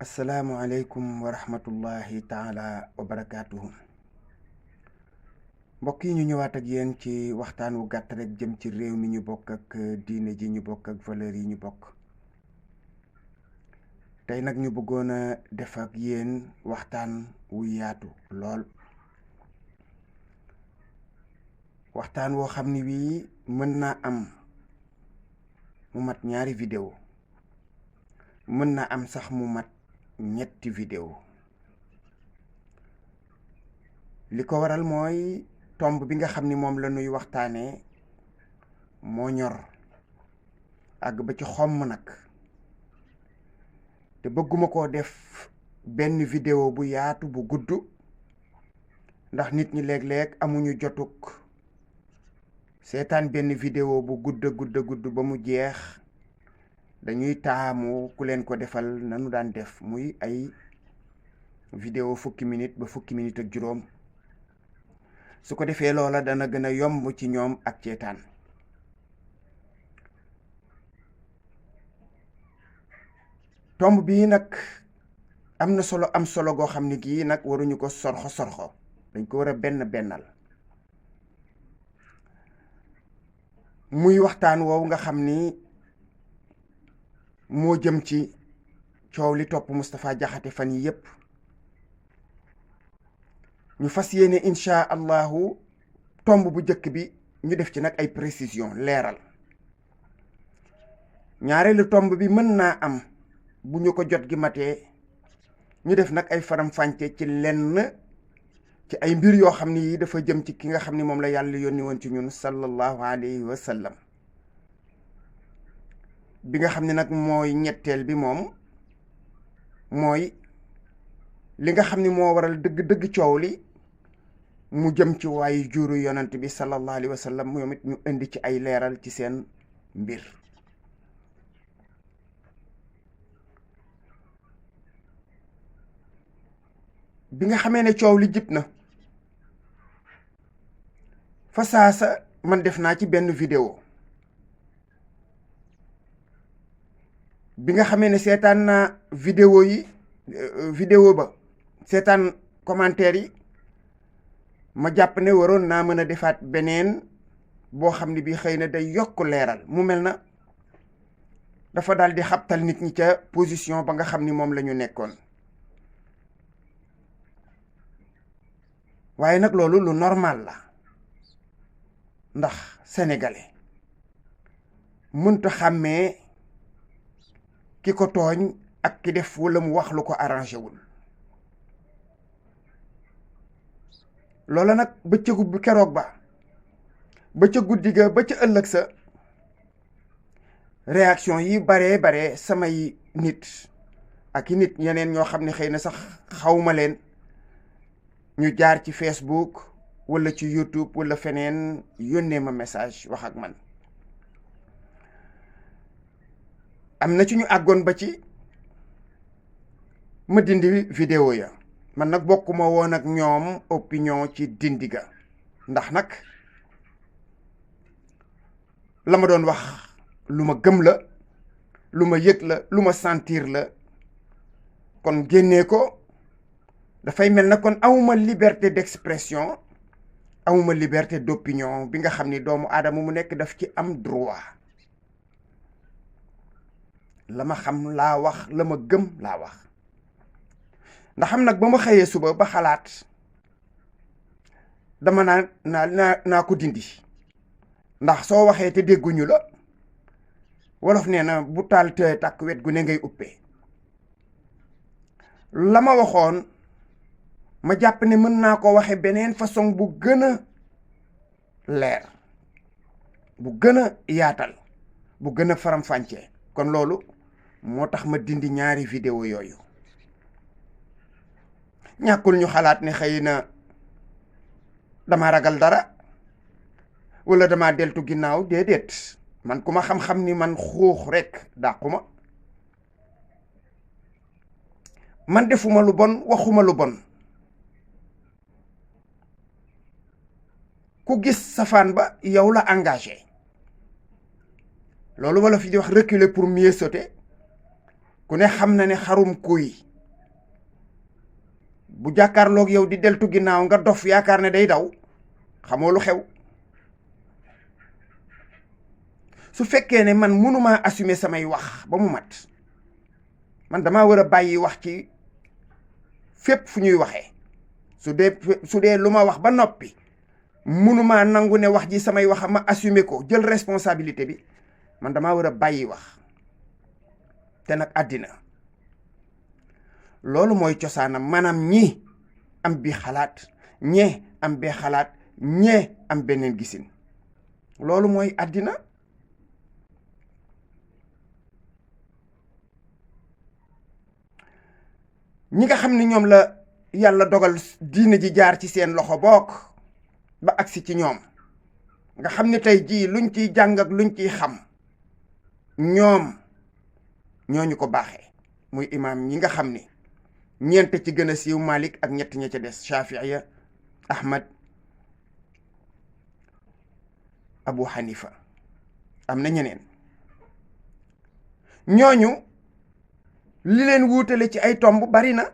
asalaamualeykum wa rahmatullahi taala wa barakaatuhu. mbokk yi ñu ñëwaat ak yéen ci waxtaan wu gàtt rek jëm ci réew mi ñu bokk ak diine ji ñu bokk ak valeur yi ñu bokk. tey nag ñu bëggoon a def ak yéen waxtaan wu yaatu lool, waxtaan woo xam ni wii mën naa am mu mat ñaari vidéo, mën naa am sax mu mat ñetti vidéo. li ko waral mooy tomb bi nga xam ni moom la ñuy waxtaanee moo ñor àgg ba ci xomm nag, te bëgguma koo def benn vidéo bu yaatu bu gudd, ndax nit ñi léeg-léeg amuñu jotuk seetaan benn vidéo bu gudd ba mu jeex. dañuy taamu ku leen ko defal nanu daan def, muy ay vidéo fukki minute ba fukki minute ak juróom. su ko defee loola dana gën a yomb ci ñoom ak ceetaan. tomb bii nag am na solo, am solo goo xam ne gii nag waruñu ko sorxo dañ ko war a bennal. muy waxtaan woowu nga xam ni moo jëm ci coow li topp Moustapha Diakhaté fan yi yépp. ñu fas yéene incha allahu tomb bu njëkk bi ñu def ci nag ay précision leeral. ñaareelu tomb bi mën naa am bu ñu ko jot gi matee ñu def nag ay faram-fàcce ci lenn ci ay mbir yoo xam ni dafa jëm ci ki nga xam ni moom la yàlla yónni woon ci ñun sallallahu alayhi wa sallam. bi nga xam ne nag mooy ñetteel bi moom mooy li nga xam ni moo waral dëgg coow li mu jëm ci waayu juru yonant bi sallallahu alayhi wa sallam. moom it ñu indi ci ay leeral ci seen mbir. bi nga xamee ne coow li jib na fa saasa man def naa ci benn vidéo. bi nga xamee ne seetaan naa vidéo ba seetaan commentaire yi, ma jàpp ne waroon naa mën a defaat beneen boo xam ne bi xëy na day yokk leeral. mu mel na dafa daal di xabtal nit ñi ca position ba nga xam ni moom la ñu nekkoon. waaye nag loolu lu normal la, ndax sénégalais mënta xàmmee ki ko tooñ ak ki def wala mu wax lu ko arrangé wul. loola nag bëccëgu bu keroog ba ca guddi ga ba ca ëllëg sa réaction yi bare samay nit ak i nit yeneen ñoo xam ne xëy na sax xawma leen, ñu jaar ci Facebook wala ci YouTube wala feneen yónnee ma message wax ak man. am na ci ñu àggoon ba ci ma dindi vidéo ya. man nag bokkuma woon ak ñoom opinion ci dindi ga, ndax nag la ma doon wax lu ma gëm la, lu ma yëg la, lu ma sentir la. kon génnee ko dafay mel na kon awma liberté d'expression, awma liberté d'opinion bi nga xam ni doomu aadama mu nekk daf ci am droit. la ma xam laa wax, la ma gëm laa wax. ndax xam nag ba ma xëyee suba ba xalaat dama naa ko dindi, ndax soo waxee te dégguñu la, wolof nee na bu taal te tàkk wet gu ne ngay uppee. la ma waxoon ma jàpp ne mën naa ko waxe beneen façon bu gën a leer, bu gën a yaatal, bu gën a faram-fàccee. kon loolu moo tax ma dindi ñaari vidéo yooyu. ñàkkul ñu xalaat ne xëy na dama ragal dara wala dama deltu ginnaaw. déedéet, man ku ma xam-xam ni man xuux rekk dàquma. man defuma lu bon, waxuma lu bon. ku gis safaan ba yow la engagé. loolu wala fi di wax reculer pour mieux sauter. ku ne xam na ne xarum kuy bu jàkkaarloog yow di deltu ginnaaw nga dof yaakaar ne day daw xamoo lu xew. su fekkee ne man mënumaa assumer samay wax ba mu mat, man damaa war a bàyyi wax ci fépp fu ñuy waxee. su dee lu ma wax ba noppi mënumaa nangu ne wax ji samay wax ma assumer ko jël responsabilité bi, man damaa war a bàyyi wax. te nag àddina loolu mooy cosaanam, maanaam ñi am bi xalaat, ñee am bee xalaat, ñee am beneen gisin. loolu mooy àddina. ñi nga xam ni ñoom la yàlla dogal diine ji jaar ci seen loxo bokk ba agsi ci ñoom, nga xam ni tey jii luñ ciy jàng ak luñ ciy xam ñoom ñooñu ko baaxee, muy imaam ñi nga xam ni ñeent ci gën a siiw Malik ak ñett ña ca des, Shafi'iya, Ahmad, Abu Hanifa, am na ñeneen. ñooñu li leen wuutale ci ay tomb bari na,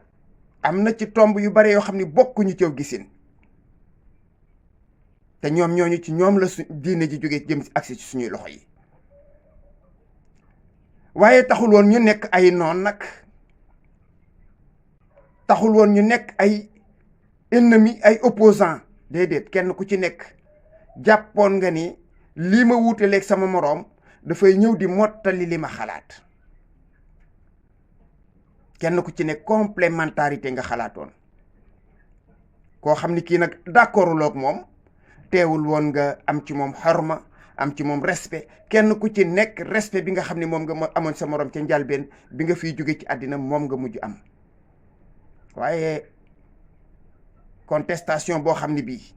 am na ci tomb yu bari yoo xam ni bokkuñu ci gisin, te ñoom ñooñu ci ñoom la diine ji jóge jëm si agsi ci suñuy loxo yi. waaye taxul woon ñu nekk ay noon nag, taxul woon ñu nekk ay ennemi, ay opposant, déedéet. kenn ku ci nekk jàppoon nga ni lii ma wuutaleeg sama moroom dafay ñëw di mottali li ma xalaat. kenn ku ci nekk complémentarité nga xalaatoon. koo xam ni kii nag d'accorduloog moom, teewul woon nga am ci moom xorma, am ci moom respect. kenn ku ci nekk respect bi nga xam ne moom nga amoon sa morom ca njalbeen bi nga fiy jóge ci àddina moom nga mujj am. waaye contestation boo xam ne bii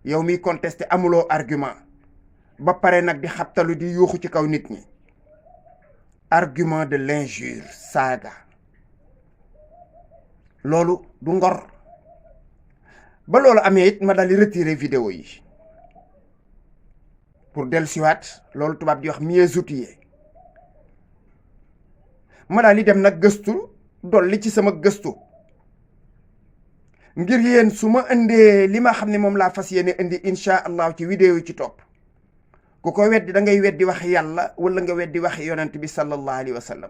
yow miy contesté amuloo argument ba pare nag di xabtalu di yuuxu ci kaw nit ñi, argument de l'injure, saaga, loolu du ngor. ba loolu amee it ma daal di retirer vidéo yi pour dellusiwaat, loolu tubaab di wax mieux outillé. ma daal di dem nag gëstu, dolli ci sama gëstu ngir yéen su ma indee li ma xam ne moom laa fas yéene indi incha allah ci vidéo yi ci topp, ku ko weddi da ngay weddi wax yàlla wala nga weddi wax yonent bi sallallahu alayhi wa sallam.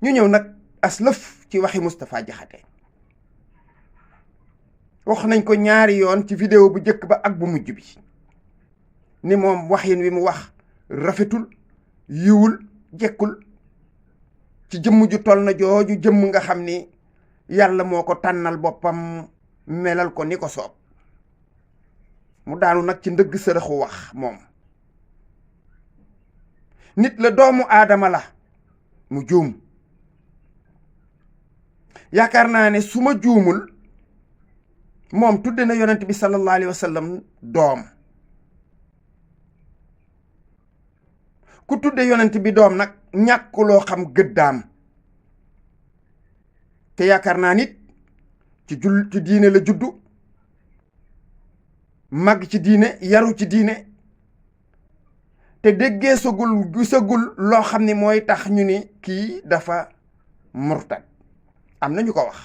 ñu ñëw nag aslëf ci waxi Moustapha Diakhaté. wax nañ ko ñaari yoon ci vidéo bu njëkk ba ak bu mujj bi ni moom waxin wi mu wax rafetul, yiwul, jekkul ci jëmm ju toll na jooju jëmm nga xam ni yàlla moo ko tànnal boppam melal ko ni ko soob. mu daanu nag ci ndëgg sërëxu wax. moom nit la, doomu aadama la, mu juum. yaakaar naa ne su ma juumul moom tudde na yonent bi sallallahu alayhi wa sallam doom. ku tudde yonent bi doom nag ñàkkuloo xam gëddaam. te yaakaar naa nit ci diine la juddu, màgg ci diine, yaru ci diine, te déggee gisagul loo xam ni mooy tax ñu ni kii dafa murtad. am na ñu ko wax,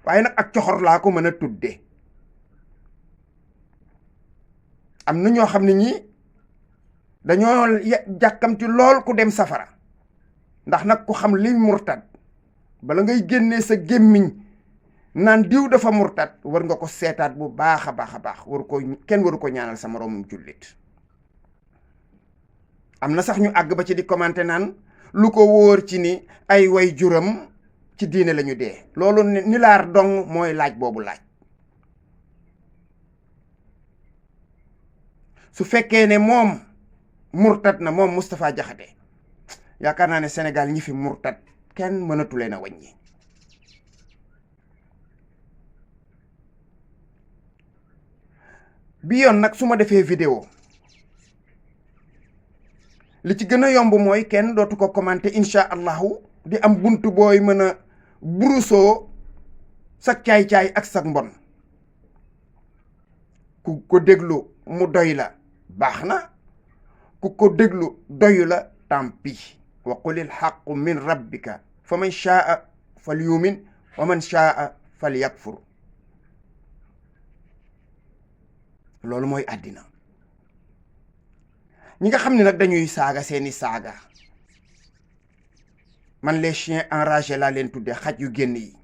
waaye nag ak coxor laa ko mën a tudde. am na ñoo xam ne ñii dañoo jàkkamti lool ku dem safara, ndax nag ku xam li murtad bala ngay génnee sa gémmiñ naan diw dafa murtad war nga ko seetaat bu baax a baax a baax. kenn waru ko ñaanal sa moroomum jullit. am na sax ñu àgg ba ci di commenter naan lu ko wóor ci ni ay way juram ci diine lañu dee. loolu ni laar dong mooy laaj boobu laaj. su fekkee ne moom murtad na, moom Moustapha Diakhaté, yaakaar naa ne Sénégal ñi fi murtad kenn mënatu leen a wàññi. bi yoon nag su ma defee vidéo li ci gën a yomb mooy kenn dootu ko commenter incha allahu, di am buntu booy mën a burusoo sa caay-caay ak sa mbon. ku ko déglu mu doy la baax na, ku ko déglu doyu la tant pis. wa qulil haqqu min rabbika fa man shaa fal yumin wa man shaa fal yakfur. loolu mooy àddina. ñi nga xam ne nag dañuy saaga seeni saaga, man les chiens enragés laa leen tudde, xaj yu génn yi.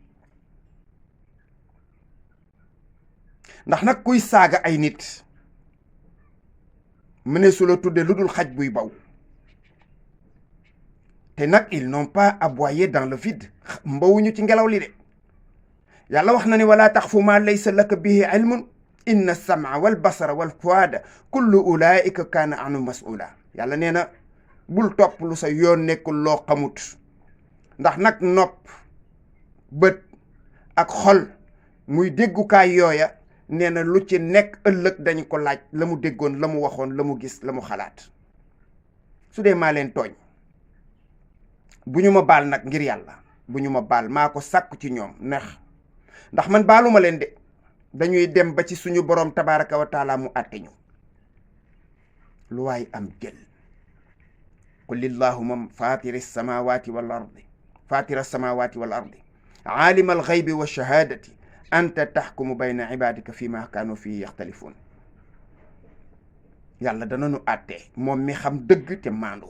ndax nag kuy saaga ay nit mëne su la tudde lu dul xaj buy baw. te nag ils n'ont pas aboyé dans le vide, mbawuñu ci ngelaw li de. yàlla wax na ne wala taxfu ma laysa laka bihi ilmun inna sam'a wal basara wal fuada kullu ulaika kaana anu mas'ula. yàlla nee na bul topp lu sa yoon nekkul loo xamut, ndax nag nopp, bët ak xol muy déggukaay yooya, nee na lu ci nekk ëllëg dañu ko laaj la mu déggoon, la mu waxoon, la mu gis, la mu xalaat. su dee maa leen tooñ, bu ñu ma baal nag ngir yàlla, bu ñu ma baal, maa ko sàkku ci ñoom ndax man baaluma leen de. dañuy dem ba ci suñu borom tabaraka wa taala mu àtte ñu. lu waay am jël. qul illahumma fatira samawati wal ardi alima alghaybi wa shahadati anta tahkumu bayna ibadika fi ma kaanu fii yaxtalifuun. yàlla dana nu àtte moom mi xam dëgg te maandu.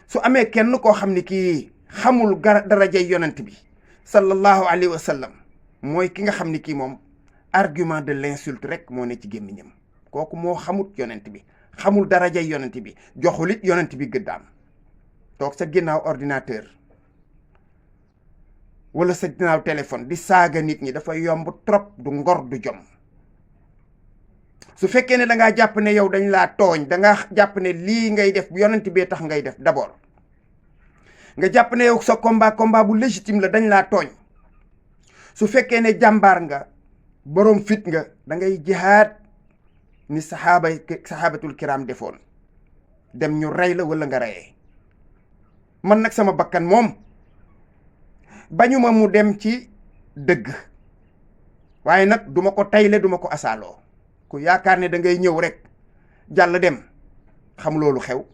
su amee kenn koo xam ni kii xamul darajay yonent bi sallallahu alayhi wa sallam, mooy ki nga xam ni kii moom argument de l'insulte rek moo ne ci gémmiñam. kooku moo xamut yonent bi, xamul darajay yonent bi, joxulit yonent bi gëddaam. toog sa ginnaaw ordinateur wala sa ginnaaw téléphone di saaga nit ñi dafa yomb trop, du ngor du jom. su fekkee ne dangaa jàpp ne yow dañ laa tooñ, dangaa jàpp ne lii ngay def yonent bee tax ngay def d'abord, nga jàpp ne yow sa combat bu légitime la, dañ laa tooñ. su fekkee ne jàmbaar nga, boroom fit nga, da ngay jihaad ni saxaabatul kiram defoon, dem ñu rey la wala nga reyee. man nag sama bakkan moom bañuma mu dem ci dëgg, waaye nag duma ko tayle, duma ko asaaloo. ku yaakaar ne da ngay ñëw rek jàll dem, xam loolu xew.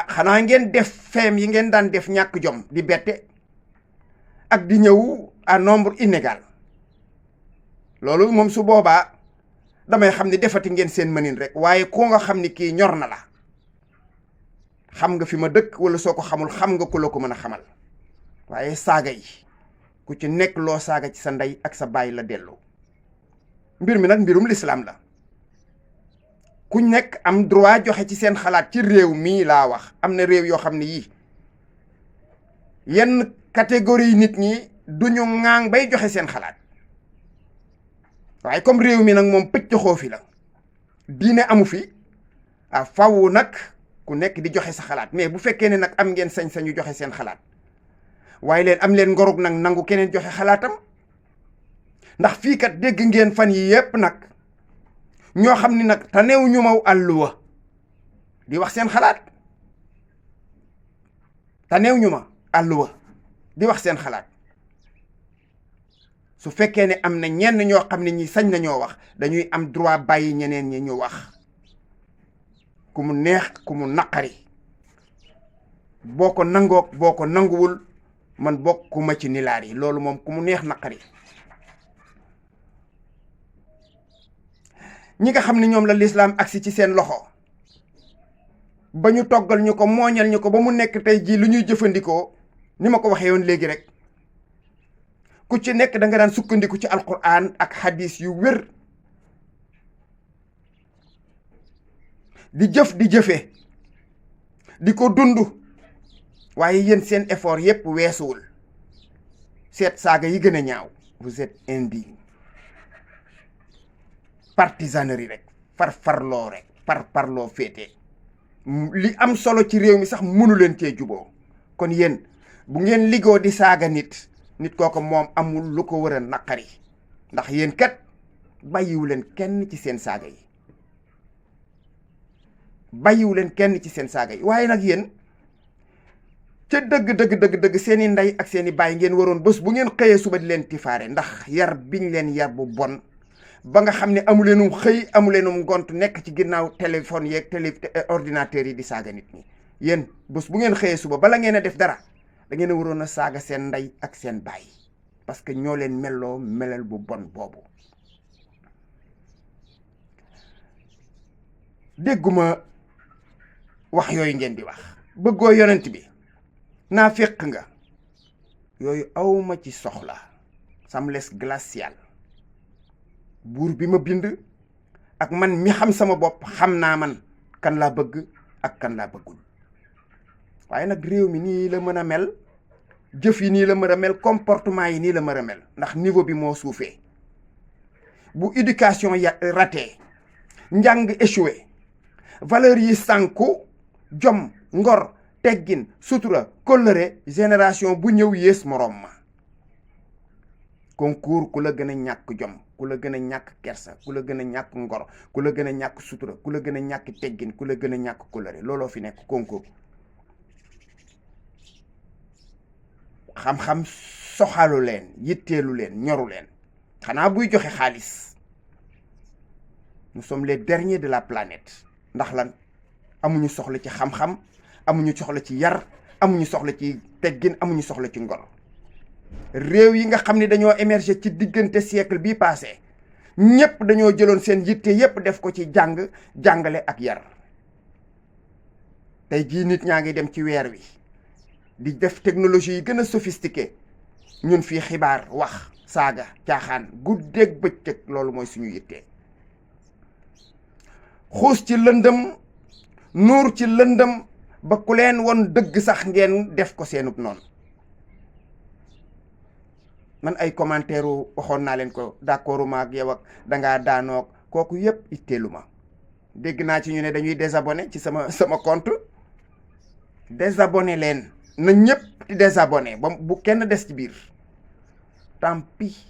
xanaa ngeen def feem yi ngeen daan def, ñàkk jom, di bette ak di ñëw à nombre inégal. loolu moom su boobaa damay xam ni defati ngeen seen mënin rek. waaye koo nga xam ni kii ñor na la, xam nga fi ma dëkk, wala soo ko xamul xam nga ku la ko mën a xamal. waaye saaga yi ku ci nekk loo saaga ci sa ndey ak sa baay la dellu. mbir mi nag mbirum lislaam la. ku nekk am droit joxe ci seen xalaat ci réew mii laa wax. am na réew yoo xam ne yii yenn catégorie nit ñi duñu ŋaang bay joxe seen xalaat. waaye comme réew mi nag moom pëcc xoofi la, diine amu fi, faw nag ku nekk di joxe sa xalaat. mais bu fekkee ne nag am ngeen sañ-sañu joxe seen xalaat, waaye leen am leen ngorug nag nangu keneen joxe xalaatam. ndax fii kat dégg ngeen fan yi yépp nag ñoo xam ni nag taneew ñu maw àlluwa di wax seen xalaat. taneew ñu ma àlluwa di wax seen xalaat. su fekkee ne am na ñenn ñoo xam ne ñi sañ nañoo wax, dañuy am droit bàyyi ñeneen ñi ñu wax. ku mu neex ku mu naqari, boo ko nangoog boo ko nanguwul, man bokkuma ci nilaar yi. loolu moom ku mu neex naqari. ñi nga xam ne ñoom la lislaam agsi ci seen loxo, ba ñu toggal ñu ko, mooñal ñu ko ba mu nekk tey jii lu ñuy jëfandikoo, ni ma ko waxee woon léegi rek, ku ci nekk da nga daan sukkandiku ci alquran ak hadis yu wér, di jëf di jëfe, di ko dund. waaye yéen seen effort yépp weesuwul seet saaga yi gën a ñaaw. vous êtes indigne. partisanerie rek, farfarloo rek, parparloo féete. li am solo ci réew mi sax mënu leen cee juboo. kon yéen bu ngeen ligoo di saaga nit kooku moom amul lu ko war a naqari, ndax yéen kat bàyyiwu leen kenn ci seen saaga yi. bàyyiwu leen kenn ci seen saaga yi. waaye nag yéen ca dëgg seeni ndey ak seeni baay ngeen waroon bés bu ngeen xëyee suba di leen tifaare, ndax yar biñ leen yar bu bon ba nga xam ne amuleenum xëy amuleenum ngont nekk ci ginnaaw téléphone yeeg ordinateur yi di saaga nit ñi. yéen bés bu ngeen xëyee suba bala ngeen a def dara da ngeen a waroon a saaga seen ndey ak seen baay parce que ñoo leen melloo melal bu bon boobu. dégguma wax yooyu ngeen di wax bëggoo yonent bi naa féq nga yooyu awma ci soxla. ça me laisse glacial. buur bi ma bind ak man mi xam sama bopp xam naa man kan laa bëgg ak kan laa bëggul. waaye nag réew mi nii la mën a mel, jëf yi nii la mën a mel, comportement yi nii la mën a mel ndax niveau bi moo suufee. bu éducation raté, njàng échoué, valeur yi sànku, jom, ngor, teggin, sutura, kóllëre, génération bu ñëw yées moroom ma. concours ku la gën a ñàkk jom, ku la gën a ñàkk kersa, ku la gën a ñàkk ngor, ku la gën a ñàkk sutura, ku la gën a ñàkk teggin, ku la gën a ñàkk kóllëre, looloo fi nekk concours. xam-xam soxalu leen, yitteelu leen, ñoru leen, xanaa buy joxe xaalis. nous sommes les derniers de la planète. ndax lan amuñu soxla ci xam-xam, amuñu soxla ci yar, amuñu soxla ci teggin, amuñu soxla ci ngor. réew yi nga xam ne dañoo émerger ci diggante siècle bii passé ñépp dañoo jëloon seen yitte yépp def ko ci jàng, jàngale ak yar. tey jii nit ñaa ngi dem ci weer wi di def technologie yi gën a sophistiqué, ñun fii xibaar, wax, saaga, caaxaan, guddeeg bëccëg, loolu mooy suñu yitte. xuus ci lëndëm, nuur ci lëndëm ba ku leen won dëgg sax ngeen def ko seenub noonu. man ay commentaire waxoon naa leen ko, d'accordu ma ak yow ak dangaa daanoog kooku yépp itteelu ma. dégg naa ci ñu ne dañuy désabonné ci sama compte. désabonné leen na ñëpp di désabonné ba bu kenn des ci biir. tant pis.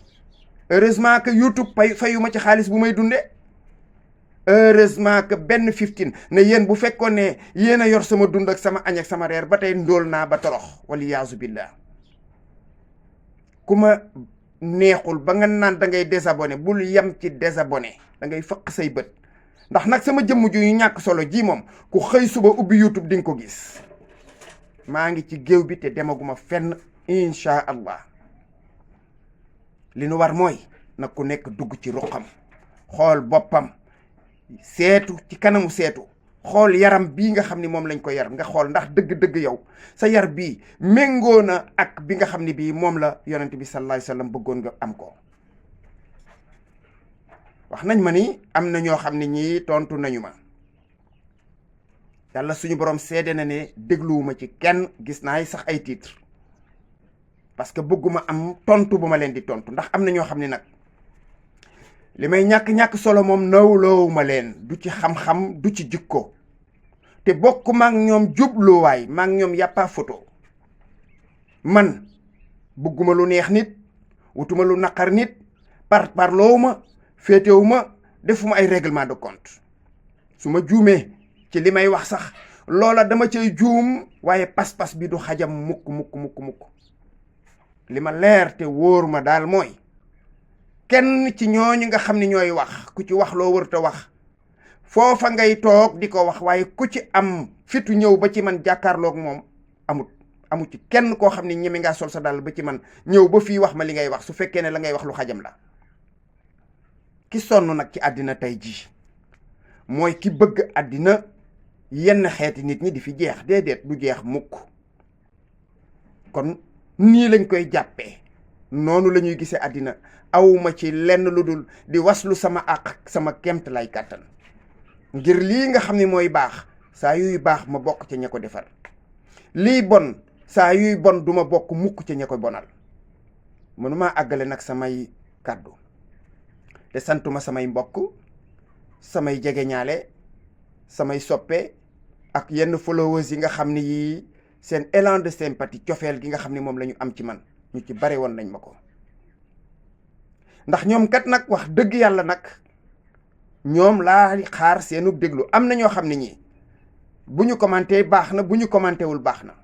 heureusement que YouTube fayuma ci xaalis bu may dunde. heureusement que benn 15 ne yéen bu fekkoon ne yéen a yor sama dund ak sama añ ak sama reer ba tey ndóol naa ba torox waliyaasu billah. ku ma neexul ba nga naan da ngay désabonné bul yem ci désabonné, da ngay fëq say bët. ndax nag sama jëmm ju ñu ñàkk solo ji moom ku xëy suba ubbi YouTube di nga ko gis. maa ngi ci géew bi te demaguma fenn incha allah. li nu war mooy nag ku nekk dugg ci ruqam, xool boppam, seetu ci kanamu seetu, xool yaram bii nga xam ni moom lañ ko yar, nga xool ndax dëgg-dëgg yow sa yar bii méngoo na ak bi nga xam ni bii moom la yonent bi sallallahu alayhi wasallam bëggoon nga am ko. wax nañ ma ni am na ñoo xam ne ñii tontu nañu ma. yàlla suñu borom seede na ne dégluwuma ci kenn, gis naa sax ay titre parce que bëgguma am tontu bu ma leen di tontu. ndax am na ñoo xam ne nag li may ñàkk-ñàkk solo moom nawloowuma leen, du ci xam-xam du ci jikko, te bokk maak ñoom jubluwaay, maak ñoom yàppa photo. man bëgguma lu neex nit, wutuma lu naqar nit, parloowuma, féetewuma, defuma ay règlement de compte. su ma juumee ci li may wax sax loola dama cay juum, waaye pas-pas bi du xajam mukk mukk mukk mukk. li ma leer te wóor ma daal mooy kenn ci ñooñu nga xam ne ñooy wax, ku ci wax loo wërta wax foofa ngay toog di ko wax, waaye ku ci am fitu ñëw ba ci man jàkkaarloog moom amut ci kenn koo xam ne ñeme ngaa sol sa dal ba ci man ñëw ba fii wax ma li ngay wax, su fekkee ne la ngay wax lu xajam la. ki sonn nag ci àddina tey ji mooy ki bëgg àddina yenn xeeti nit ñi di fi jeex. déedéet, du jeex mukk. kon nii lañ koy jàppee, noonu la ñuy gisee àddina. awma ci lenn lu dul di waslu sama àq, sama kemt lay kàttan, ngir lii nga xam ne mooy baax saa yuy baax ma bokk ca ña ko defar. lii bon saa yuy bon duma bokk mukk ca ña ko bonal. mënuma àggale nag samay kàddu te santuma samay mbokk, samay jegeñaale, samay soppe ak yenn followers yi nga xam ne yii seen élan de sympathie, cofeel gi nga xam ne moom la ñu am ci man, ñu ci bare woon nañ ma ko. ndax ñoom kat nag wax dëgg yàlla nag ñoom laa xaar seenu déglu. am na ñoo xam ne ñii bu ñu commenté baax na, bu ñu commenté wul baax na,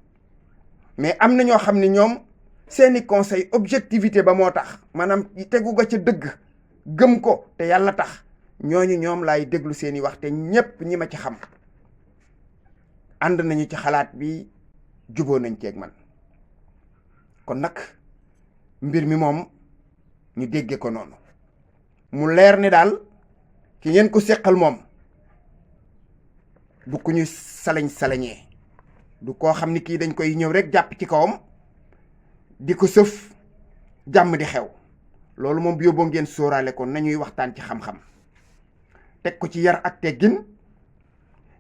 mais am na ñoo xam ne ñoom seeni conseil objectivité ba moo tax, maanaam tegu ga ca dëgg gëm ko te yàlla tax ñooñu ñoom laay déglu seeni wax te ñépp ñi ma ci xam ànd nañu ci xalaat bi juboo nañ ceeg man kon nag mbir mi moom ñu dégge ko noonu mu leer ni daal ki ngeen ko séqal moom du ku ñu salañee du koo xam ni kii dañ koy ñëw rek jàpp ci kawam di ko sëf jàmm di xew loolu moom bi yóbboo ngeen sóoraale ko nañuy waxtaan ci xam-xam teg ko ci yar ak teggin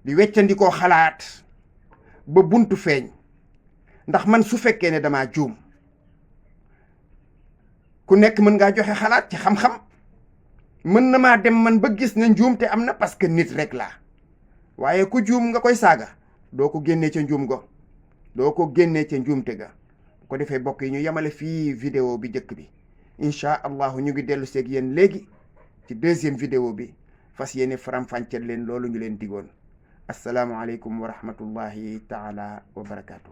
di weccandikoo xalaat ba buntu feeñ ndax man su fekkee ne damaa juum ku nekk mën ngaa joxe xalaat ci xam-xam mën na maa dem man ba gis na njuum te am na parce que nit rek laa waaye ku juum nga koy saaga doo ko génnee ca njuum go doo ko génnee ca njuumte ga bu ko defee bokk yi ñu yemale fii vidéo bi njëkk bi incha allahu ñu ngi dellu seeg yéen léegi ci deuxième vidéo bi fas yéene faram-fàcceel leen loolu ñu leen digoon asalaamualeykum wa rahmatullahi taala wa barakaatu.